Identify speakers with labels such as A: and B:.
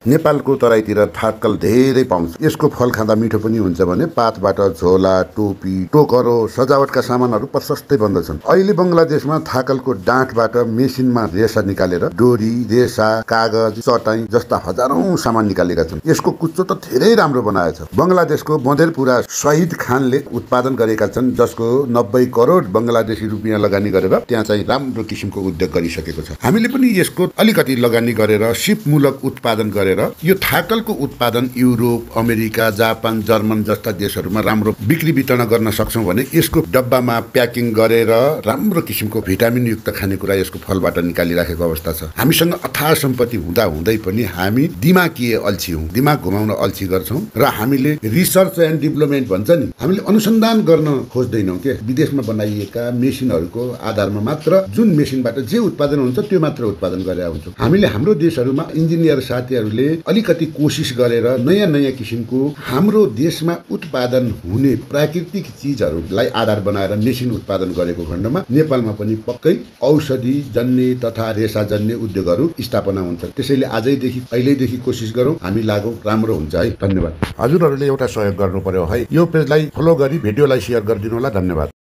A: नेपालको तराईतिर थाकल धेरै पाउँछ। यसको फल खाँदा मिठो पनि हुन्छ भने पातबाट झोला, टोपी, टोकरो, सजावटका सामानहरू प्रशस्तै बन्दछन्। अहिले बङ्गलादेशमा थाकलको डाँठबाट मेसिनमा रेसा निकालेर डोरी, रेसा, कागज, चटाई जस्ता हजारौं सामान निकालेका छन्। यसको कुच्चो त धेरै राम्रो बनाएछ। बङ्गलादेशको बँदेलपुरा शहीद खानले उत्पादन गरेका छन्, जसको 90 करोड बङ्गलादेशी रुपियाँ लगानी गरेर त्यहाँ चाहिँ राम्रो किसिमको उद्योग गरिसकेको छ। हामीले पनि यसको अलिकति लगानी गरेर सिपमूलक उत्पादन गरेर यो थाकलको उत्पादन युरोप, अमेरिका, जापान, जर्मन जस्ता देशहरूमा राम्रो बिक्री वितरण गर्न सक्छौं भने यसको डब्बामा प्याकिङ गरेर राम्रो किसिमको भिटामिन युक्त खानेकुरा यसको फलबाट निकालिराखेको अवस्था छ। हामीसँग अथाह सम्पत्ति हुँदा हुँदै पनि हामी दिमागीय अल्छी हौं, दिमाग घुमाउन अल्छी गर्छौं र हामीले रिसर्च एन्ड डेभलपमेन्ट भन्छ नि, हामीले अनुसन्धान गर्न खोज्दैनौं के। विदेशमा बनाइएका मेसिनहरूको आधारमा मात्र जुन मेसिनबाट जे उत्पादन हुन्छ त्यो मात्र उत्पादन गरेर हुन्छौं। हामीले हाम्रो देशहरूमा इन्जिनियर साथीहरूले अलिकति कोशिश गरेर नयाँ नयाँ किसिमको हाम्रो देशमा उत्पादन हुने प्राकृतिक चिजहरूलाई आधार बनाएर मेसिन उत्पादन गरेको खण्डमा नेपालमा पनि पक्कै औषधि जन्य तथा रेसा जन्य उद्योगहरू स्थापना हुन्छ। त्यसैले आजैदेखि अहिलेदेखि कोशिश गरौँ, हामी लागौँ, राम्रो हुन्छ है। धन्यवाद। हजुरहरूले एउटा सहयोग गर्नु पर्यो है। यो पेजलाई फलो गरी भिडियोलाई शेयर गरिदिनु होला। धन्यवाद।